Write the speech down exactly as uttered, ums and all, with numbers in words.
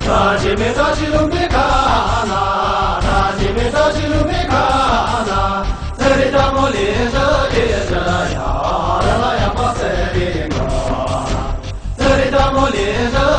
ད་ཅི་མེད་ད་ཅི་ལུང་པའི་ཁ་ན། ད་ཅི་མེད་ད་ཅི་ལུང་པའི་ཁ་ན། ཚེ་རིང་ལྟ་བུ་ལས་བཞི་སྐྱེས་བཞི་ཡ། ར་ལ་ཡག་པ་ཟེར་བའི་ངོ་། ཚེ་རིང་ལྟ་བུ་ལས་བཞི་